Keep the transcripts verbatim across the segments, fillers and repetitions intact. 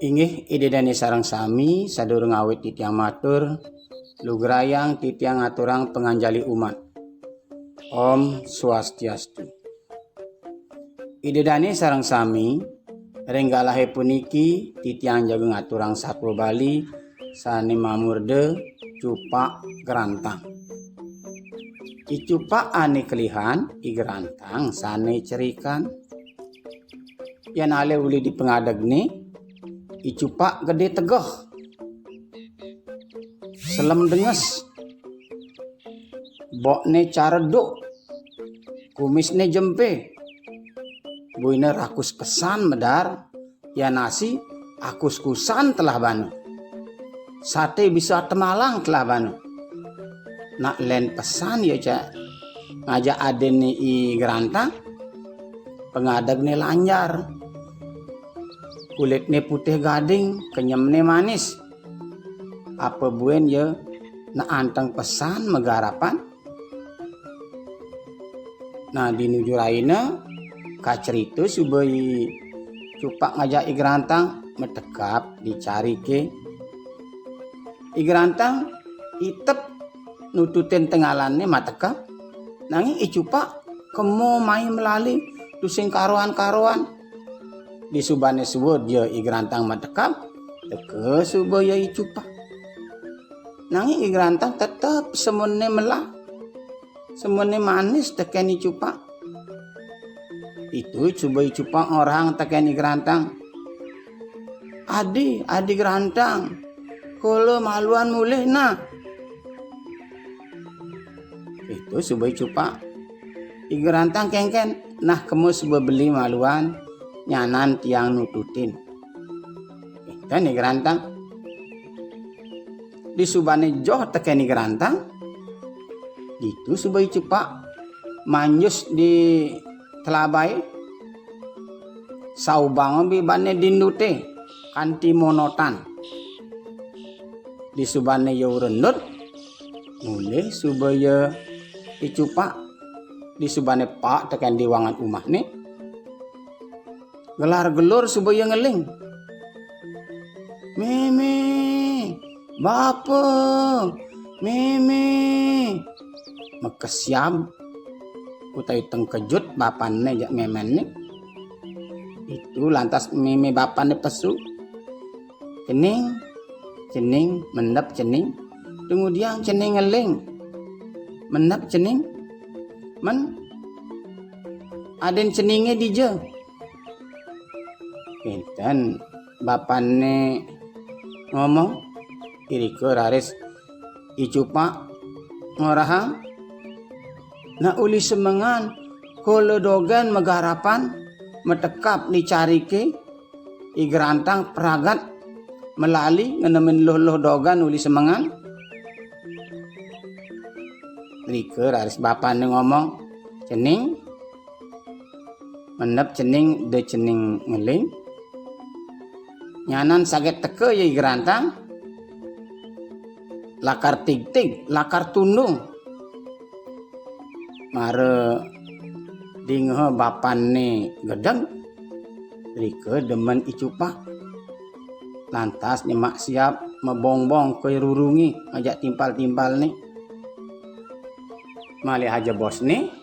Inggih, Ida Dane sareng sami, sadurung awit titiang matur, lugrayang titiang ngaturang panganjali umat. Om Swastiastu. Ida Dane sareng sami, ring galahe puniki titiang jaga ngaturang satua Bali sane mamurda Cupak Grantang. I Cupak ane kelihan, I Grantang sane cerikan. Yan ale uli di pangadegne, I Cupak gede tegeh. Selem denges. Bokne careduk. Kumisne jempe. Buina rakus kesan medar, yan nasi akus-kusan telah bana. Sate bisa temalang telah bana. Nak len pesan ya, Cak. Ngajak adinne I Grantang, pangadegne lanjar. Kulitne putih gading, kenyemne manis. Apa buen ya nak anteng pesan magarapan? Nah, di nuju raina, kacerita suba I Cupak ngajak I Grantang matekap di carike. I Grantang itep nututin tengalanne matekap, nanging I Cupak kemo mai melali tusing karoan-karoan. Di subane suud ya I Grantang matekap, teka suba ya I Cupak. Nanging I Grantang tetep semunne melah, semunne manis teken I Cupak. Ditu suba I Cupak ngorahang teken I Grantang, "Adi, Adi Grantang, kala maluan mulih nah." Ditu suba I Cupak, "I Grantang kenken, nah kema suba beli maluan, nyanan tiang nututin." Enten I Grantang. Di subane joh teken I Grantang, ditu suba I Cupak manjus di telabahe, saubanga bibane dindute kanti monotan. Di subane ya urendut, mulih suba ya I Cupak. Di subane paek teken diwangan umahne, gelar-gelur suba ya ngeling. "Meme, bapa, meme." Makesiab utawi tengkejut bapanne jak memenne. Ditu lantas meme bapanne pesu. Cening, cening, mendep cening. Tumudiang cening ngeling. Mendep cening. Men, adin ceninge dija? Enten bapanne ngomong, irika raris I Cupak ngorahang, "Nah, uli semengan kala dogen magarapan matekap di carike, I Grantang pragat melali ngenemin luh-luh dogen uli semengan." Rika raris bapanne ngomong, "Cening, mendep cening, da cening ngeling. Nyanan saget teka ya I Grantang, lakar tigtig, lakar tundung." Mara dingeha bapanne gedeg, rika demen I Cupak. Lantas nyemak siap mabongbong ka rurunge ngajak timpal-timpalne. Malih aja bosne,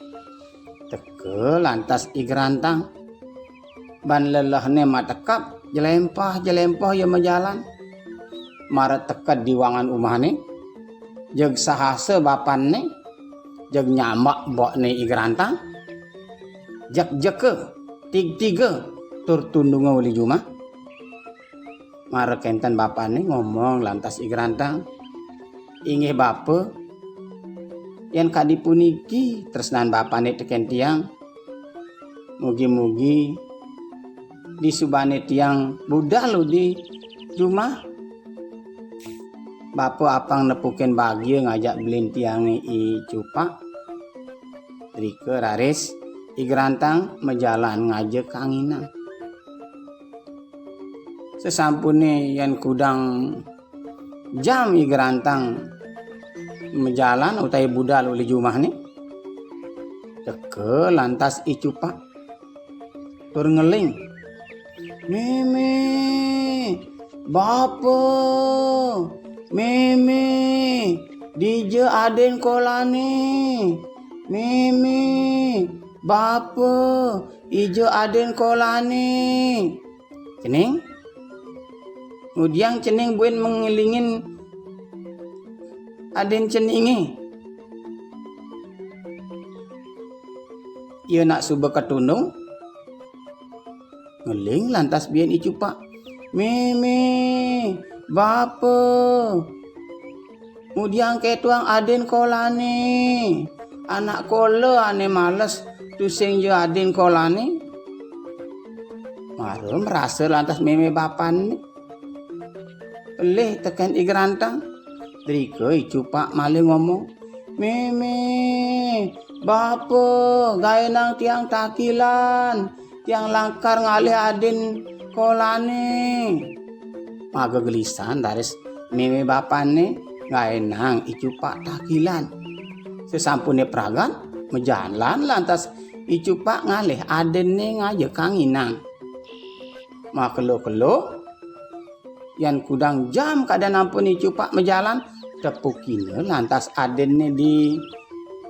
teka lantas I Grantang. Ban lelehne matekap, jlempah-jlempah ya majalan. Mara teked di wangan umahne, jeg sahasa bapanne, jeg nyambak bokne I Grantang, jek-jeka, tig-tiga, tur tundunga uli jumah. Mara kenten bapanne, ngomong lantas I Grantang, "Inggih bapa, yen kadi puniki tresnan bapanne teken tiang, mugi-mugi disubane tiang budal uli jumah, bapa apang nepukin bagia ngajak belin tiange I Cupak." Rika raris I Grantang majalan ngaja kanginan. Sasampune yen kudang jam I Grantang majalan utawi budal uli jumahne, teka lantas I Cupak tur ngeling. "Mémé, bapa, mémé, dija adin kolané? Mémé, bapa, dija adin kolané?" Cening? Ngudiang cening buin mangélingin adin ceningé. Ia nak suba katundung, ngeling lantas buin I Cupak. "Mémé, bapa, ngudiang kétoang adin kolané? Anak kola ané males, tusing ja adin kolané." Mara marasa lantas mémé bapané. Pelih tekén I Grantang. Drika I Cupak malih ngomong, "Mémé, bapa, gaénang tiang takilan. Tiang lakar ngalih adin kolané." Magegelisan raris mémé bapané gaénang I Cupak takilan. Sasampuné pragat, majalan lantas I Cupak ngalih adinné ngaja kanginang. Makelo-kelo, yan kudang jam kadén ampun I Cupak majalan, tepukina lantas adinné di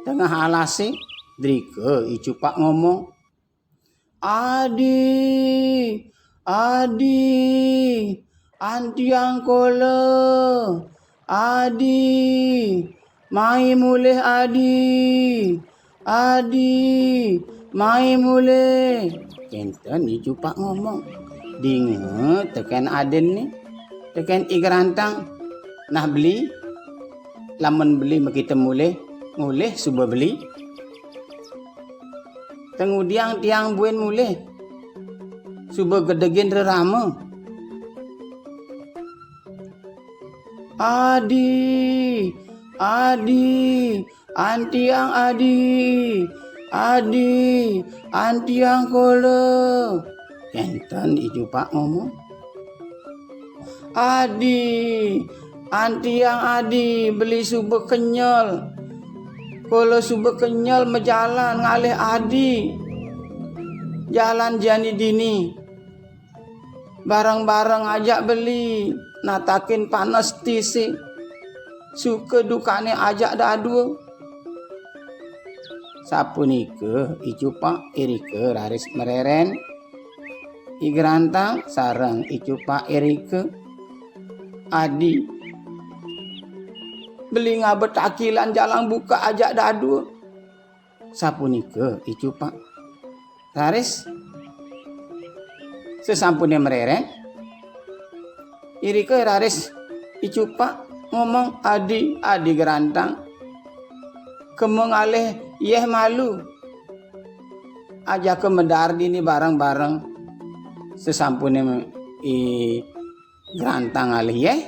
tengah alasé. Drika I Cupak ngomong, "Adi, Adi, antiang kola. Adi, mai mulih, Adi. Adi, mai mulih." Kénten I Cupak ngomong. Dinga tekén adinné, tekén I Grantang. "Nah, beli, lamun beli makita mulih, ngulih suba beli. Tang ngudiang tiang buin mulih, suba gedegin rerama." "Adi, Adi, antiang, Adi. Adi, antiang kola." Kénten I Cupak ngomong, "Adi, antiang, Adi, beli suba kenyel. Kola suba kenyel majalan ngalih Adi. Jalan jani dini. Bareng-bareng ajak beli natakin panes tisih. Suka dukané ajak dadua." Sapunika I Cupak irika raris marerén I Grantang sareng I Cupak irika. "Adi, beli ngaba takilan jalan buka ajak dadua." Sapunika I Cupak. Raris sasampuné marerén, irika raris I Cupak ngomong, "Adi, Adi Grantang, kema ngalih yéh malu. Ajaka medar dini bareng-bareng." Sasampuné I Grantang ngalih yéh,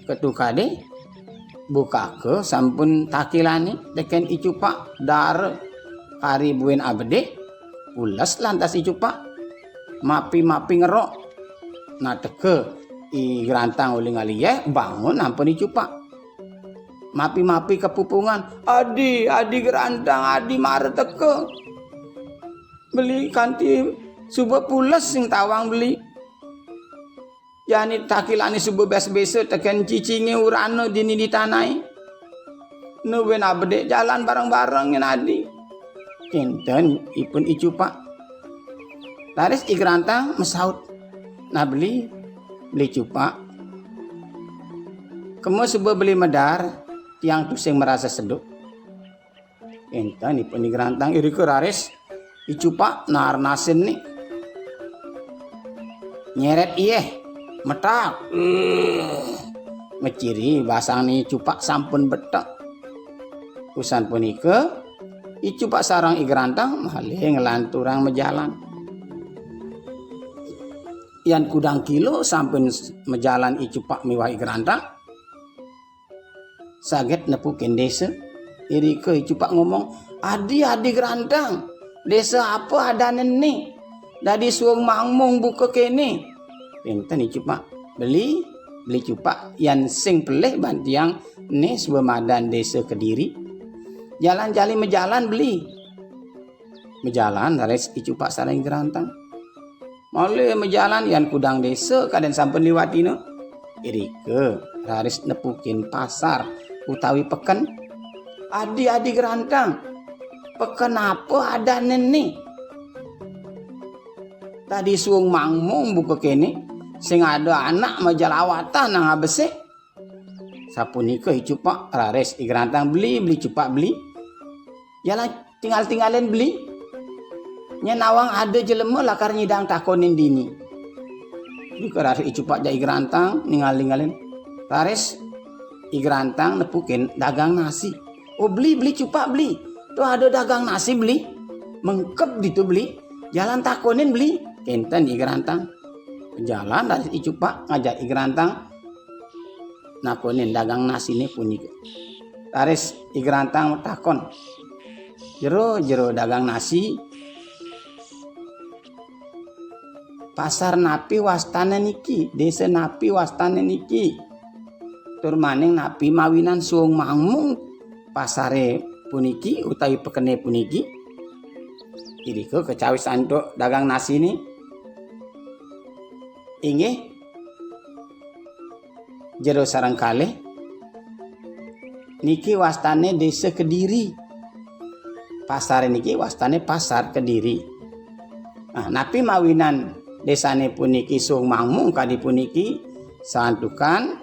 katukadé, bukaka sampun takilané tekén I Cupak, dara kari buin abedik. Pules lantas I Cupak, mapi-mapi ngerok. Nah, teka I Grantang uli ngalih yéh, bangun ampun I Cupak. Mapi-mapi kapupungan, "Adi, Adi Grantang, Adi mara teka. Beli kanti suba pules sing tawang beli. Jani takilané suba bes-besa tekén cicingé urana dini di tanahe. Nu buin abedik jalan bareng-bareng nyen Adi." Kénten ipun I Cupak. Raris I Grantang masaut, "Nah, beli, beli Cupak. Kema suba beli medar, tiang tusing marasa seduk." Kénten ipun I Grantang irika raris I Cupak narnasin né. Nyeret iyéh, metak. Eh, maciri basangné I Cupak sampun betek. Wusan punika, I Cupak sareng I Grantang malih nglanturang majalan. Yan kudang kilo sampun majalan I Cupak miwah I Grantang, saget nepukin désa. Irika I Cupak ngomong, "Adi, Adi Grantang, désa apa adané né? Dadi suung mangmung buka kéné." Kénten I Cupak, "Beli, beli Cupak, yan sing pelih ban tiang né suba madan désa Kediri. Jalan jani majalan, beli." Majalan raris I Cupak sareng I Grantang. Malih majalan yan kudang desa kaden sampun liwatina. Irika raris nepukin pasar utawi peken. "Adi, adi Grantang, peken apa adane ne? Tadi suung mangmung buka kene, sing ada anak majalawatan nang abesih." Sapunika I Cupak raris I Grantang, "Beli, beli Cupak, beli. Jalan tinggal-tinggalin beli. Nya nawang ada jelema lakar nyidang takonin dini." Irika raris I Cupak jak I Grantang, ningal-ningalin. Raris I Grantang nepukin dagang nasi. "Oh, beli, beli Cupak, beli. Tuh ada dagang nasi, beli. Mengkep ditu, beli. Jalan takonin, beli." Kenten I Grantang. Jalan raris I Cupak ngajak I Grantang nakonin dagang nasine punika. Raris I Grantang matakon, "Jero, jero dagang nasi, pasar napi wastane niki, desa napi wastane niki? Tur maning napi mawinan suung mangmung pasare puniki utawi pekene puniki?" Irika kacawis antuk dagang nasine. "Inggih, jero sareng kalih, niki wastane Desa Kediri. Pasare niki wastane Pasar Kediri. Nah, napi mawinan desane puniki suung mangmung kadi puniki? Santukan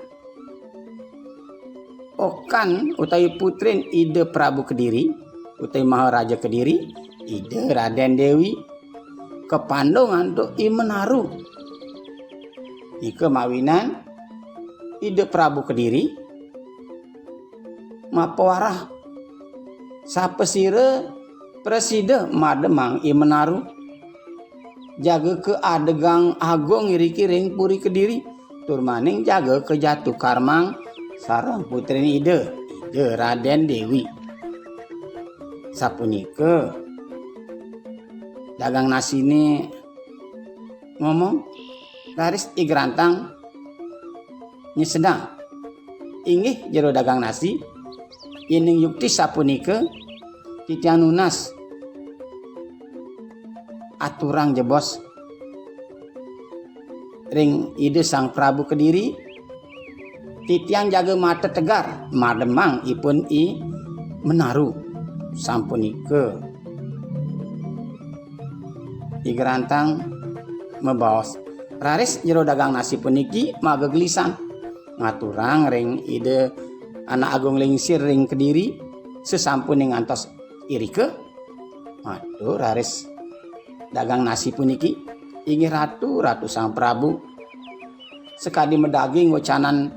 okan utawi putrin Ida Prabu Kediri, utawi Maharaja Kediri, Ida Raden Dewi, kapandung antuk I Menaru. Nika mawinan Ida Prabu Kediri mapawarah, sapasira prasida mademang I Menaru. Jaga kaadegang agung iriki ring Puri Kediri, tur maning jaga kajatu karmang sareng putrin Ida, Ida Raden Dewi." Sapunika dagang nasine ngomong, raris I Grantang nyesedang, "Inggih, jero dagang nasi, yening yukti sapunika, titiang nunas aturang jebos ring Ida Sang Prabu Kediri, titiang jaga mata tegar, mademang ipun I Menaru." Sampunika I Grantang mabaos. Raris jero dagang nasi puniki magegelisan ngaturang ring Ida Anak Agung Lingsir ring Kediri, sasampune ngantos irika. Matur raris dagang nasi puniki, "Inggih Ratu, Ratu Sang Prabu, sakadi madaging wecanan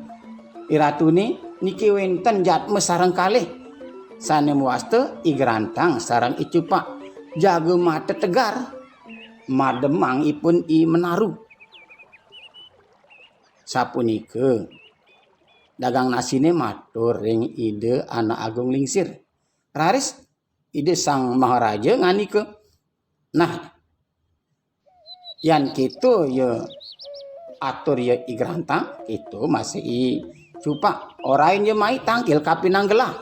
iratune, niki wenten jatma sareng kalih sane mawasta I Grantang sareng I Cupak. Jaga mata tegar, mademang ipun I Menaru." Sapunika dagang nasine matur ring Ida Anak Agung Lingsir. Raris Ida Sang Maharaja ngandika, "Nah, yan keto ya atur ya I Grantang, keto masih I Cupak. Orain ya mai tangkil kapinang gelah."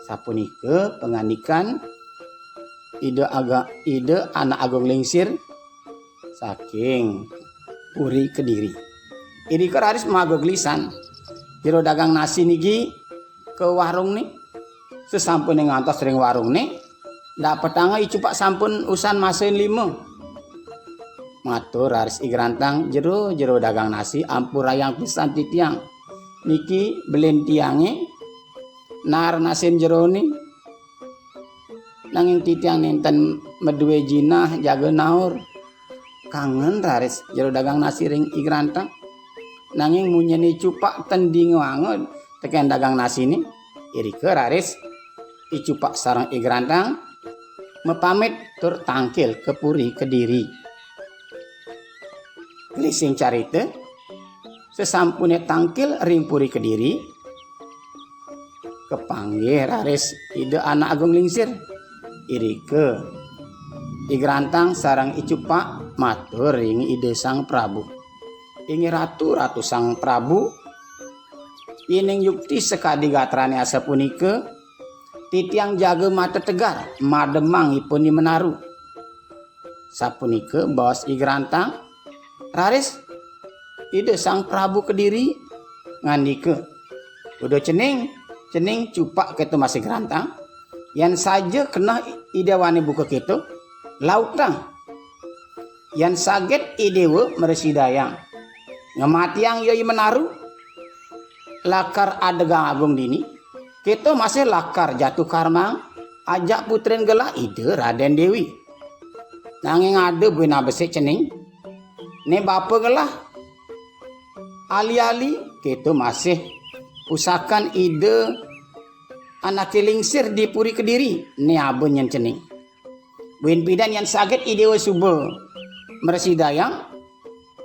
Sapunika pangandikan Ida Aga, Ida Anak Agung Lingsir saking Puri Kediri. Irika raris magegelisan jero dagang nasi niki ka warungne. Sasampune ngantos ring warungne, dapetanga I Cupak sampun usan masain lima. Matur raris I Grantang, "Jero, jero dagang nasi, ampurayang pisan titiang. Niki belin tiange naar nasin jerone. Nanging titiang nenten madue jinah jaga naur." Kangen raris jero dagang nasi ring I Grantang. Nanging munyin I Cupak ten dingehanga teken dagang nasine. Irika raris I Cupak sareng I Grantang mapamit tur tangkil ka Puri Kediri. Gelising carita, sasampune tangkil ring Puri Kediri, kapanggih raris Ida Anak Agung Lingsir. Irika I Grantang sareng I Cupak matur ring Ida Sang Prabu. "Inggih Ratu, Ratu Sang Prabu, yening yukti sakadi gatrane asapunika, titiang jaga mata tegar, mademang ipun I Menaru. Sapunika baos I Grantang. Raris Ida Sang Prabu Kediri ngandika, "Uduh cening, cening cupak keto masih Grantang. Yan saja keneh I Dewane buka keto, lautang. Yan saget I Dewa mrasidayang ngamatiang ya I Menaru, lakar adegang agung dini, keto masih lakar jatuh karmang ajak putrin gelah Ida Raden Dewi. Nanging ada buin abesik cening. Ne bapa gelah, ali-ali keto masih pusakan Ida anake lingsir di Puri Kediri, ne aba nyen cening. Buin pidan yan saget I Dewa suba mrasidayang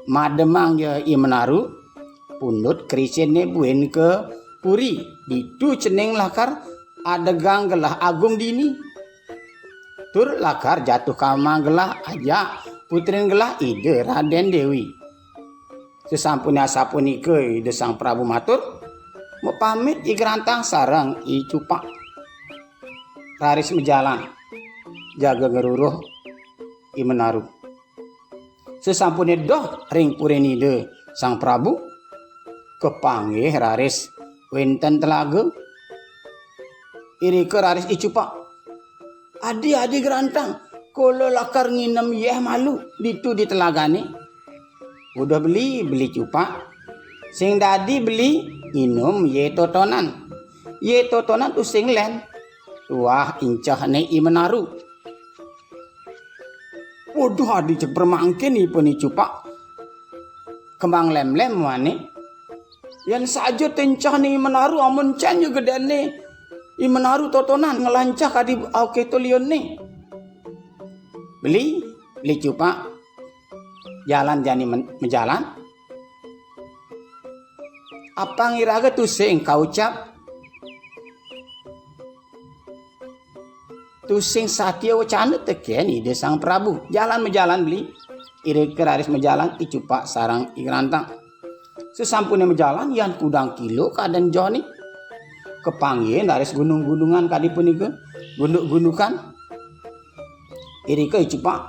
mademang ya I Menaru, pundut krisinne buin ka puri, ditu cening lakar adegang gelah agung dini. Tur lakar jatuh karmang gelah ajak putrin gelah Ida Raden Dewi." Sasampune asapunika Ida Sang Prabu matur, mapamit I Grantang sareng I Cupak. Raris majalan, jaga ngruruh I Menaru. Sasampune doh ring purin Ida Sang Prabu, kapanggih raris wenten telaga. Irika raris I Cupak, "Adi, Adi Grantang, kala lakar nginem yeh malu ditu di telagane." "Uduh beli, beli Cupak. Sing dadi beli nginum ye totonan. Ye totonan tusing len." Wah, incehne I Menaru. "Waduh, adi cek permangkin ipun I Cupak. Kembang lemlem muane. Yan saja tencehne I Menaru, amun cen ya gedene I Menaru totonan ngelancah kadi auke tolione." "Beli, beli Cupak. Jalan jani men- majalan. Apang iraga tusing kaucap, tusing satia wacana teken Ida Sang Prabu. Jalan majalan beli." Irika raris majalan I Cupak sareng I Grantang. Sasampune majalan, yan kudang kilo kaden jone. Kapanggih raris gunung-gunungan kadi punika, gunduk-gundukan. Irika I Cupak,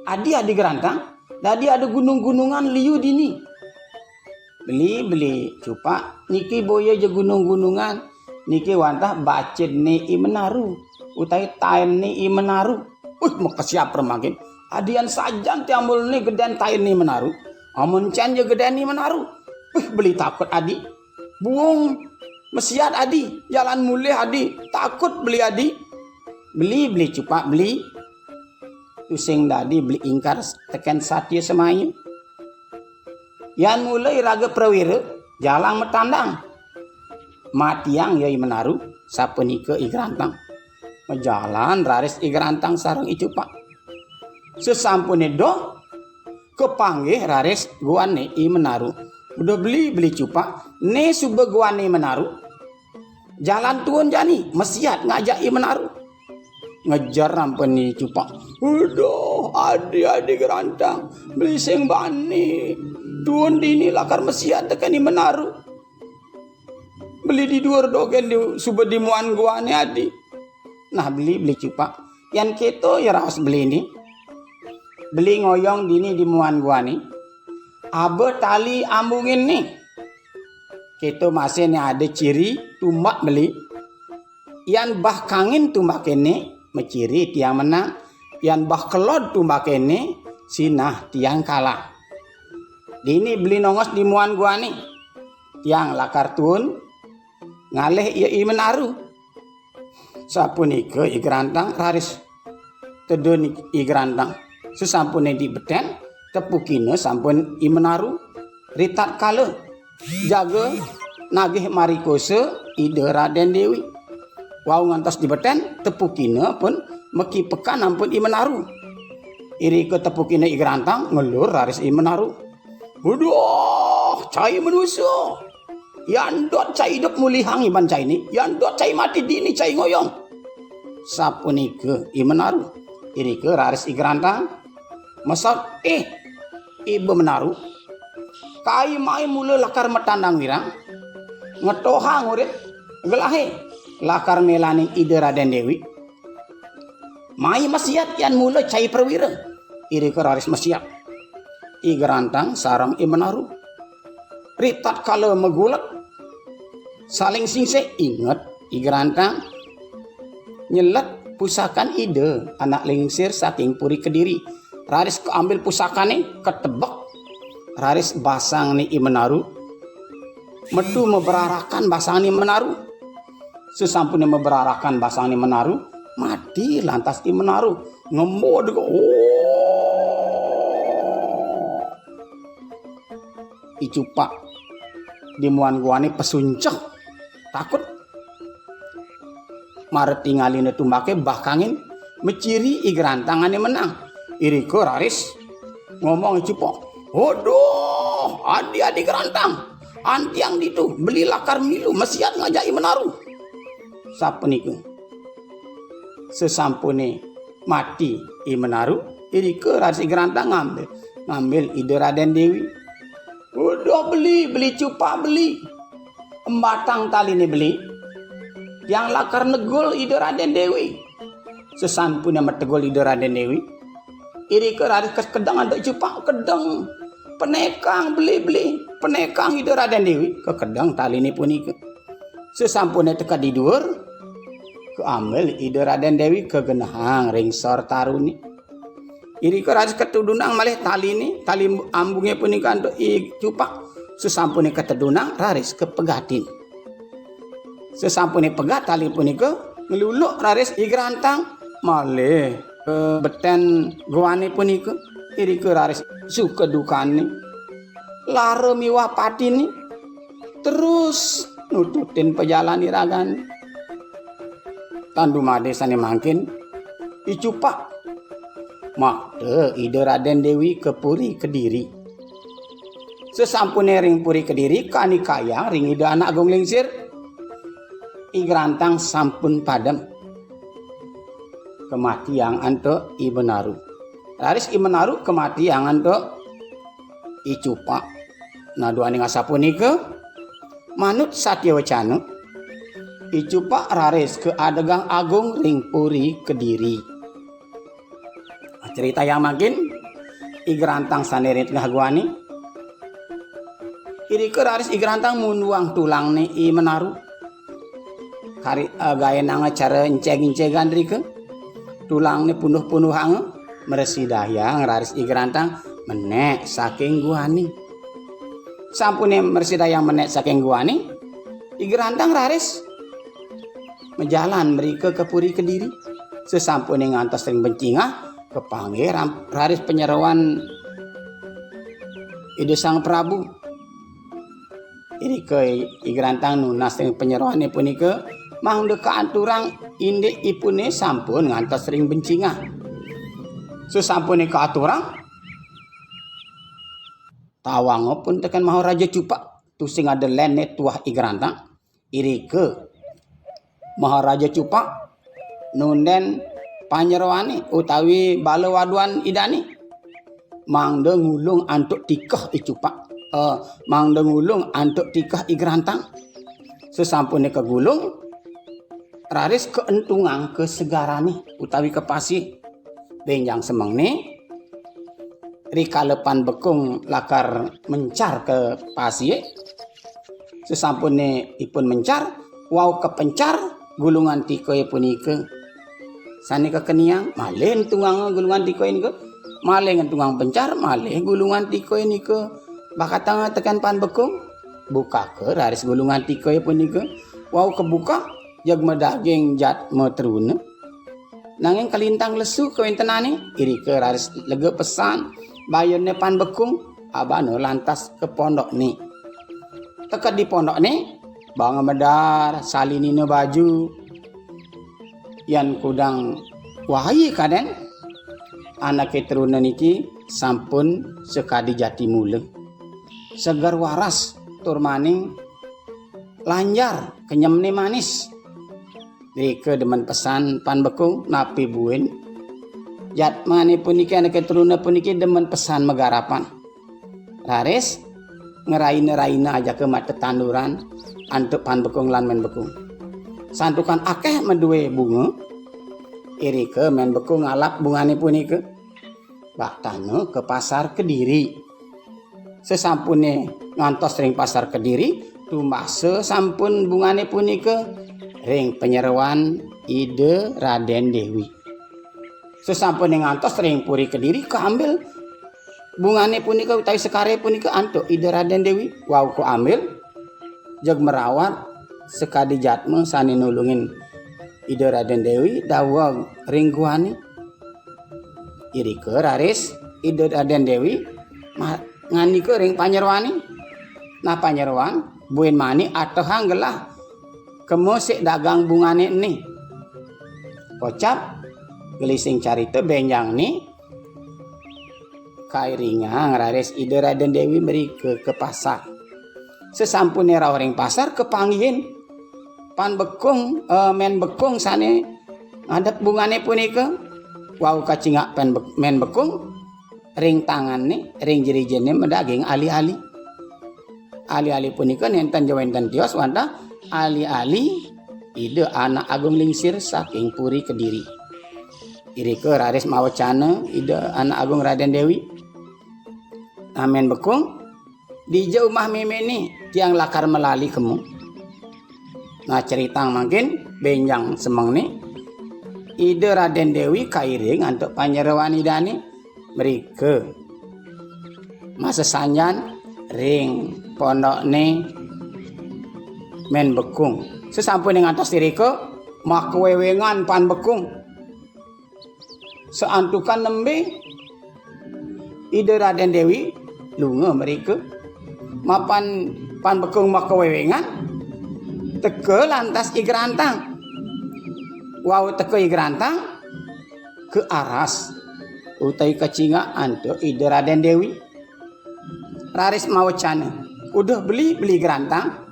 "Adi, Adi Grantang, dadi ada gunung-gunungan liu dini." "Beli, beli Cupak, niki boya ja gunung-gunungan, niki wantah bacidne I Menaru, utawi tainne I Menaru." "Wih, makesiab permangkin. Adi, yan sajan tiang mulne geden tainne I Menaru. Amun cen ja geden I Menaru. Wih, beli takut Adi. Buung masiat Adi, jalan mulih Adi, takut beli Adi." "Beli, beli Cupak, beli. Tusing dadi beli ingkar teken satia semaya. Yan mula iraga prawira, jalan matandang. Matiang ya I Menaru," sapunika I Grantang. Majalan raris I Grantang sareng I Cupak. Sasampune doh, kapanggih raris guane I Menaru. "Uduh beli, beli Cupak, ne suba guane I Menaru. Jalan tuun jani, masiat ngajak I Menaru." Ngejer ampun I Cupak. "Uduh, Adi, Adi Grantang, beli sing bani. Tuun dini lakar masiat teken I Menaru. Beli di duur dogen di, suba di muan guane Adi." "Nah, beli, beli Cupak. Yan keto ya raos beli ni. Beli ngoyong dini di muan guane. Aba tali ambungin ni. Keto masih ne ada ciri tumbak beli. Yan bah kangin tumbake ne, maciri tiang menang. Yan bah kelod tumbake ne, sinah tiang kalah. Dini beli nongos di muan guane. Tiang lakar tuun ngalih ya I Menaru." Sapunika I Grantang raris tedun I Grantang. Sasampune dibeten, tepukina sampun I Menaru. Ritatkala jaga nagih marikosa Ida Raden Dewi. Wau ngantos dibeten, tepukina pun makipekan ampun I Menaru. Irika tepukina I Grantang, ngelur raris I Menaru. "Uduh, cai manusa. Yan dot cai idup mulihang iban cai ni. Yan dot cai mati dini cai ngoyong." Sapunika I Menaru. Irika raris I Grantang masaut, "Eh, Iba Menaru. Kai mai mula lakar matandang wirang. Ngetohang urip gelahe lakar melaning Ida Raden Dewi. Mai masiat yan mula cai prawira. Irika raris masiat I Grantang sareng I Menaru. Ritatkala magulet, saling singsing, inget I Grantang nyelet pusakan Ida anak lingsir saking Puri Kediri. Raris kaambil pusakane, katebek. Raris basangné I Menaru. Metu mabrarakan basangné I Menaru. Sasampuné mabrarakan basangné I Menaru, mati lantas I Menaru. Ngembod, oh. I Cupak di muan guané pasunceh. Takut. Mara tingalina tumbaké bakangin, maciri I Grantang ané menang. Irika raris ngomong I Cupak, "Aduh, adi-adi Grantang, antiang ditu, beli lakar milu masiat ngajak I Menaru." Sapunika. Sasampuné mati I Menaru, irika raris I Grantang ngambil, ngambil Ida Radén Déwi. "Uduh beli, beli Cupak beli. Embatang taliné beli. Tiang lakar negul Ida Radén Déwi." Sasampuné mategul Ida Radén Déwi, irika raris kakedeng antuk I Cupak, kedeng. "Penekang beli, beli. Penekang Ida Radén Déwi." Kakedeng taliné punika. Sasampuné teka di duur, kaambil Ida Radén Déwi kagenahang ring sor taruné. Irika raris katedunang malih taliné, tali ambungé punika antuk I Cupak. Sasampuné katedunang raris kapegatin. Sasampuné pegat tali punika, ngluluk raris I Grantang malih ka beten guané punika. Irika raris suka dukané, lara miwah patiné terus nututin pajalan iragané. Tan dumadé sané mangkin, I Cupak makta Ida Radén Déwi ka Puri Kediri. Sasampuné ring Puri Kediri, kanikayang ring Ida Anak Agung Lingsir, I Grantang sampun padem. Kamatiang antuk I Menaru. Raris I Menaru kamatiang antuk I Cupak. Nah, duaning asapunika, manut satya wacana, I Cupak raris kaadegang agung ring Puri Kediri. Critayang mangkin, I Grantang sané ring tengah guané. Irika raris I Grantang munduang tulangné I Menaru. Kari, eh, gaénanga cara encég-encégan rika. Tulangné punduh-punduhanga, mrasidayang raris I Grantang menék saking guané. Sampuné mrasidayang menék saking guané, I Grantang raris majalan mrika ka Puri Kediri. Sasampuné ngantos ring bencingah, kapanggih ram-, raris panyeroan Ida Sang Prabu. Irika I Grantang nunas ring panyeroané punika, mangda kaaturang indik ipuné sampun ngantos ring bencingah. Sasampuné kaaturang, tawanga pun tekén Maharaja Cupak, tusing ada léné tuah I Grantang. Irika Maharaja Cupak nundén panyeroané utawi bala waduan idané. Mangda ngulung antuk tikeh I Cupak. Eh, mangda ngulung antuk tikeh I Grantang. Sasampuné kagulung, raris kaentungang ka segarané utawi ka pasié. Bénjang semengné, rikala Pan Bekung lakar mencar ka pasié, sasampuné ipun mencar, wau kapencar gulungan tikehé punika. Sané kakeniang, malih entungang gulungan tikehé nika, malih entungang pencar, malih gulungan tikehé nika. Bakatanga tekén Pan Bekung, bukaka raris gulungan tikehé punika. Wau kabukak, jeg madaging Jatma Truna. Nanging kalintang lesu kawéntenané, irika raris lega pesan bayuné Pan Bekung, abana lantas ka pondokné. Teked di pondokné, banga medar, salinina baju. Yan kudang wai kadén, anaké truna niki sampun sakadi jati mula. Seger waras tur maning lanjar, kenyemné manis. Rika demen pesan Pan Bekung, napi buin. Jatmané puniki, anaké truna puniki demen pesan magarapan. Raris ngraina-raina ajaka matetanduran antuk Pan Bekung lan Mén Bekung. Santukan akéh madué bunga, irika Mén Bekung ngalap bungané punika. Baktana ka Pasar Kediri. Sasampune ngantos ring Pasar Kediri, tumasa sampun bungane punika ring panyeroan Ida Raden Dewi. Sasampune ngantos ring Puri Kediri, kaambil bungane punika utawi sekare punika antuk Ida Raden Dewi. Wau kaambil, jeg marawat sakadi jatma sane nulungin Ida Raden Dewi daweg ring guane. Irika raris Ida Raden Dewi ma-, ngandika ring panyeroane. Nah, panyeroan, buin mani atehang gelah kema sik dagang bungane ene. Kocap gelising carita benjang ne kairingang raris Ida Raden Dewi mrika ka pasar. Sasampune rauh ring pasar, kapanggihin Pan Bekung, eh, Men Bekung sane ngadep bungane punika. Wau kacingak Pan Be-, Men Bekung, ring tangane, ring jerijene madaging ali-ali. Ali-ali punika nenten ja wenten tios wantah ali-ali Ida Anak Agung Lingsir saking Puri Kediri. Irika raris mawecana Ida Anak Agung Raden Dewi. Nah, Men Bekung, dija umah memene, tiang lakar malali kemu. Nah, critang mangkin benjang semengne, Ida Raden Dewi kairing antuk panyeroan Idane mrika masesanjan ring pondokne Men Bekung. Sasampune ngantos irika, makawewengan Pan Bekung. Santukan nembe Ida Raden Dewi lunga mrika. Mapan Pan Bekung makawewengan, teka lantas I Grantang. Wau teka I Grantang, kaaras utawi kacingak antuk Ida Raden Dewi. Raris mawecana, "Uduh beli, beli Grantang.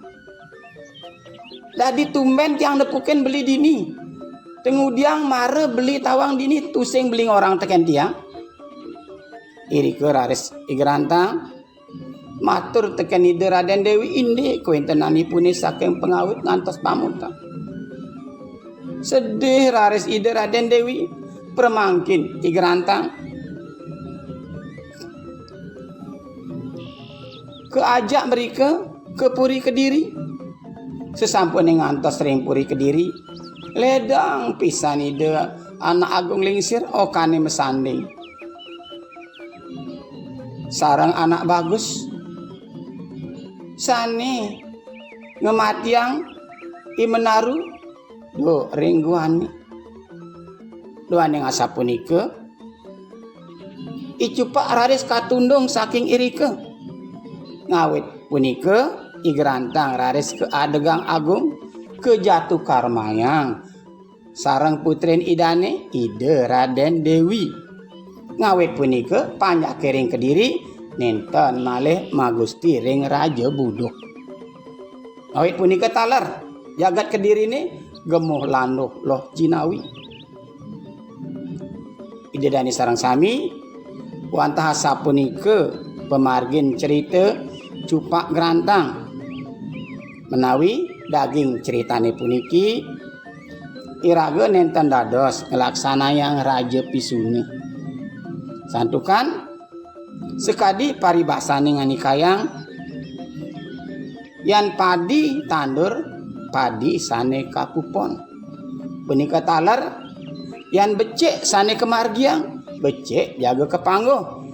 Dadi tumben tiang nepukin beli dini. Tengudiang mara beli tawang dini tusing beli ngorang teken tiang." Irika raris I Grantang matur teken Ida Raden Dewi, indik kawentenanipune saking pangawit ngantos pamuput. Sedih raris Ida Raden Dewi, pramangkin I Grantang. Kaajak mrika ka Puri Kediri. Sasampune ngantos ring Puri Kediri, ledang pisan Ida Anak Agung Lingsir okane masanding sareng Anak Bagus sane ngamatiang I Menaru, duh, ring guane. Duaning asapunika, I Cupak raris katundung saking irika. Ngawit punika, I Grantang raris kaadegang agung, kajatukarmayang sareng putrin Idane, Ida Raden Dewi. Ngawit punika, panjake ring Kediri, nenten malih magusti ring Raja Buduk. Ngawit punika taler, jagat Kedirine gemuh landuh loh jinawi. Ida dane sareng sami, wantah asapunika pamargin cerita Cupak Grantang. Menawi daging critane puniki, iraga nenten dados nglaksanayang raja pisuna. Santukan sakadi paribasane nganikayang, yan padi tandur, padi sane kapupon. Punika taler, yan becik sane kamargiang, becik jaga kapangguh.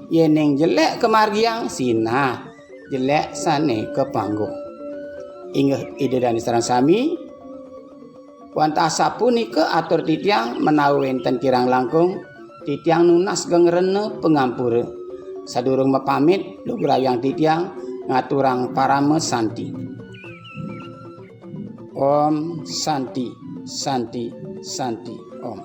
Yening jelek kamargiang, sinah jelek sane kapangguh. Inggih Ida dane sareng sami, wantah sapunika atur titiang, menawi wenten kirang langkung, titiang nunas geng rena pangampura. Sadurung mapamit, lugrayang titiang ngaturang parama santi. Om Santi, Santi, Santi, Om.